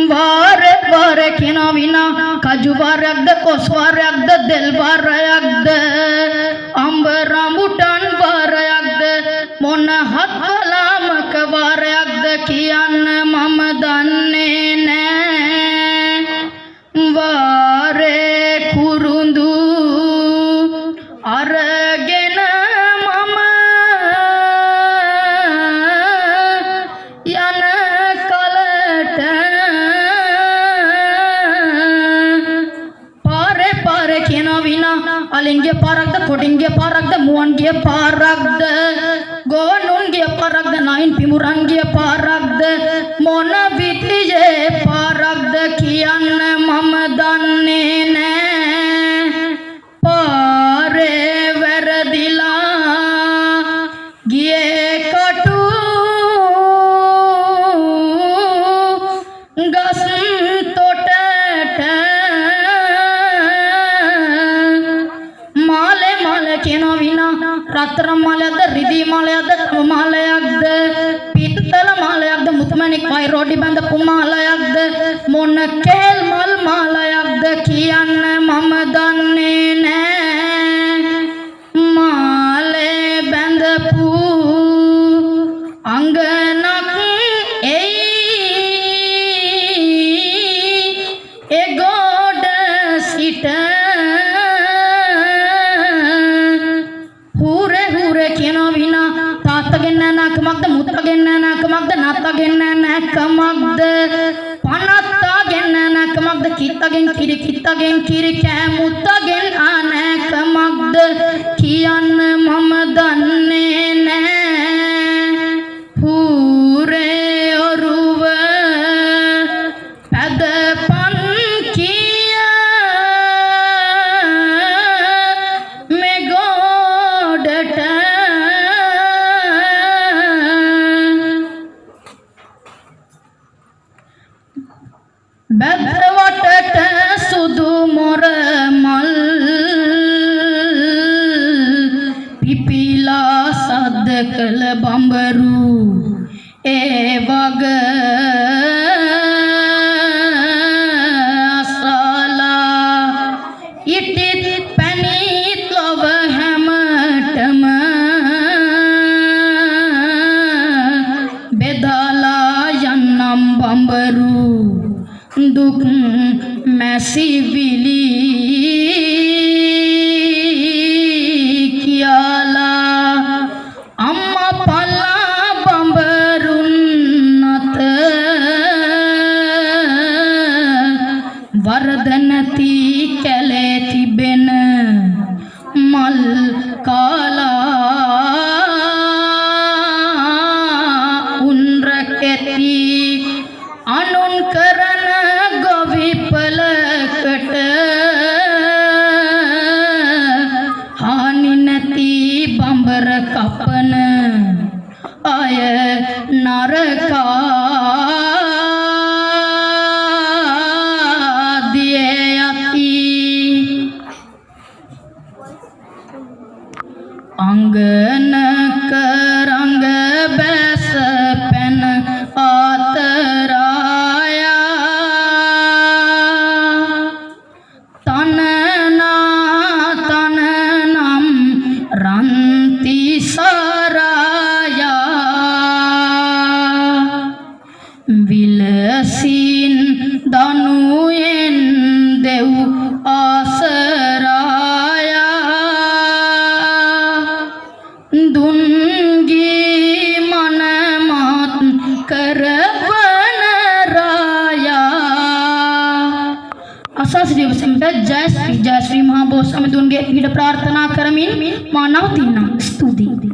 වාරෙ වාරෙ කියනවා විනා කජු වාරයක්ද, කොස් වාරයක්ද, දෙල් වාරයක්ද, අඹ රඹුටන් වාරයක්ද, මොන හත්වලාමක වාරයක්ද කියන්න මම දන්නේ නෑ. වාරේ කුරුඳු අරගෙන මම යන කලට පාරේ පාරේ කියනවා විනා අලින්ගේ පාරක්ද, කොටින්ගේ පාරක්ද, මුවන්ගේ පාරක්ද, ගෝනුන්ගේ පාරක්ද, නයින් පිමුරන්ගේ පාරක්ද, මොන විදියේ පාරක්ද කියන්න මම දන්නේ නෑ. පාරේ වැරදිලා ගියේ කටු ගස් තොටට. මාලේ මාලේ කියනවා විනා රත්තරන් මාලයක්ද, රිදී මාලයක්ද, තම මාලයක්ද, පිත්තල මාලයක්ද, මුතුමැණික් වෛරෝඩි බැඳපු මාලයක්ද, මොන කේල් මල් මාලයක්ද කියන්න මම දන්නේ නෑ. මාලේ බැඳපු අංගනක් එයි එගොඩ සිට. හූරේ හූරේ කියනවා විනා තාත්තගෙන් නෑකමක්ද, මුත්තගෙන් නෑකමක්ද, නත්තගෙන් නෑකමක්ද, පනත්තාගෙන් නෑකමක්ද, කිත්තගෙන් කිරි කිත්තගෙන් කිරි කෑමුත්තගෙන් ආනෑකමක්ද කියන්න මම දන්නේ නෑ. හූරේ ඔරුව පැදපන් කිය මෙගොඩට. බැද්ද වටට සුදු මොර මල් පිපිලා සද්ද කළ බඹරු ඒ වග අසලා ඉටිත් පැණිත් ලොව හැමටම බෙදාලා යන්නම් බඹරු දුක් මැසිවිලි කියලා. අම්මා පල්ලා බඹරුන් අත වරද නැති කැලේ තිබෙන මල් කාලා උන් රැකෙති. අනුන් කරන ගොවිපලකට හානි නැති බඹර කපන අය නරකා දියේ යති. අංගනක රංග බැස පැන ආතරායා තනනා තනනම් රන්ති සරායා විලසින් දනුවෙන් දෙව් ආසරායා දුන්ගී මනමත් කරවන රායා. අසා සිටි ඔබ සැමට ජය ශ්‍රී ජය ශ්‍රී මහා බෝසත්තුන්ගේ පිහිට ප්‍රාර්ථනා කරමින් මා නවතින්නම්. ස්තුතියි.